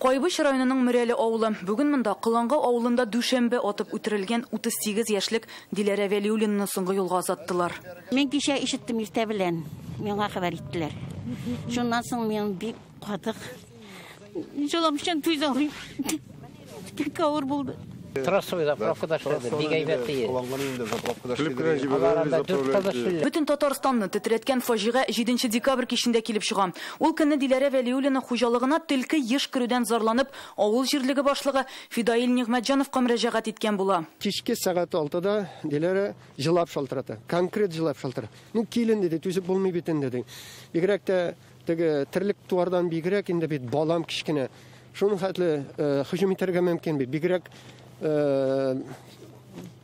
Кайбыч районының Мөрәле авылы. Бүген монда Колаңгы авылында дүшәмбе атып үтерелгән 38 яшьлек Диләрә Вәлиуллинаны соңгы юлга озаттылар. Мин кичә ишеттем иртә белән. Миңа хәбәр иттеләр. Шуннан соң мин бик катык. Җыламчан түзә алмыйм. Бик авыр булды. Трассовый заправкада эшләде, бик әйбәт ие. Бөтен Татарстанны тетрәткән фаҗига 7 декабрь кичендә килеп чыга. Ул көнне Диләрә Вәлиуллина хуҗалыгына төлке еш керүдән зарланып, авыл җирлеге башлыгы Фидаил Нигъмәтҗановка мөрәҗәгать иткән була. Кичке сәгать 6-да Диләрә җылап шалтырата. Конкрет җылап шалтырата. Ну, килен диде, түзеп булмый бит инде ди. Бигрәк тә теге терлек туардан бигрәк инде бит балам кечкенә. Шуның хәтле һөҗүм итәргә мөмкин бит. Бигрәк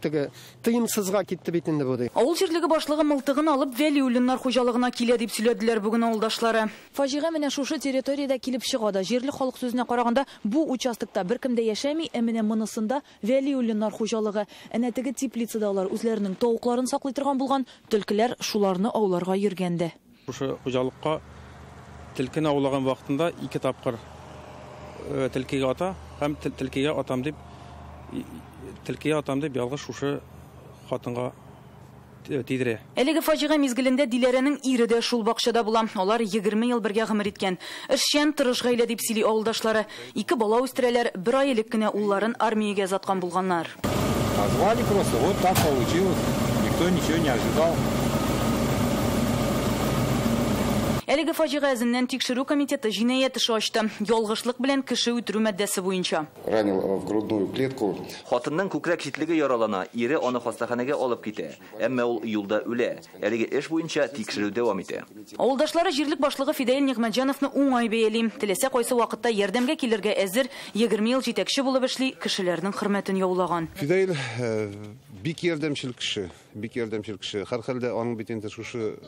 теге тыйымсызга китте бит инде бу ди. Авыл җирлеге башлыгы мылтыгын алып Вәлиуллиннар хуҗалыгына килә дип сөйләделәр бүген авылдашлары. Фаҗига менә шушы территориядә килеп чыга да. Җирле халык сүзенә караганда, бу участокта беркем дә яшәми, ә менә монысында Вәлиуллиннар хуҗалыгы. Әнә теге теплицада алар үзләренең тавыкларын саклый торган булган, төлкеләр шуларны ауларга йөргән дә. Шушы хуҗалыкка төлкене аулаган вакытында 2 тапкыр төлкегә ата һәм төлкегә атам дип ялгыш шушы хатынга тидерә. Әлеге фаҗига мизгелендә Диләрәнең ире дә шул бакчада була. Алар 20 ел бергә гомер иткән. Эшчән, тырыш гаилә дип сөйли авылдашлары. 2 бала үстерәләр, бер ай элек кенә улларын армиягә озаткан булганнар. Назвали просто, вот так получилось. Никто ничего не ожидал. Әлеге фаҗига эзеннән тикшерү комитеты җинаять эше ачты. Ялгышлык белән кеше үтерү маддәсе буенча. Ранил в грудную клетку. Хатынның күкрәк читлеге яралана, ире аны хастаханәгә алып китә. Әмма ул юлда үлә. Әлеге эш буенча тикшерү дәвам итә. Авылдашлары җирлек башлыгы Фидаил Нигъмәтҗановны уңай бәяли. Теләсә кайсы вакытта ярдәмгә килергә әзер, 20 ел җитәкче булып эшли, кешеләрнең хөрмәтен яулаган. Фидаил бик ярдәмчел кеше, бик ярдәмчел кеше. Һәрхәлдә аның бит инде шушы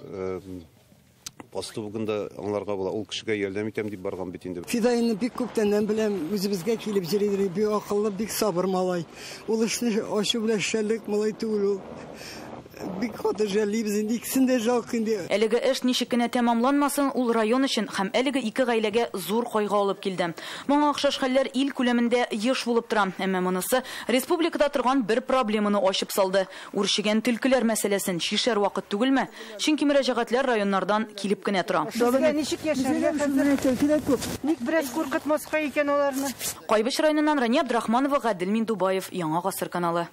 поступогында аңларга була. Ул кешегә ярдәм итәм дип барган бит инде. Фидаилне бик күптәннән беләм, үзебезгә килеп йөри, бик акыллы, бик сабыр малай. Ул эшне ачу белән эшләрлек малай түгел ул. Бик каты жәллибез инде, икесен дә жалко инде. Әлеге эш ничек кенә тәмамланмасын, ул район өчен һәм әлеге ике гаиләгә зур кайгы алып килде. Моңа охшаш хәлләр ил күләмендә еш булып тора. Әмма монысы республикада торган бер проблеманы ачып салды. Үрчегән төлкеләр мәсьәләсен чишәр вакыт түгелме? Чөнки мөрәҗәгатьләр районнардан килеп кенә тора. Безгә ничек яшәргә хәзер? Ник бераз куркытмаска икән аларны? Кайбыч районыннан Рания Абдрахманова, Гадел Миндубаев, Яңа Гасыр каналы.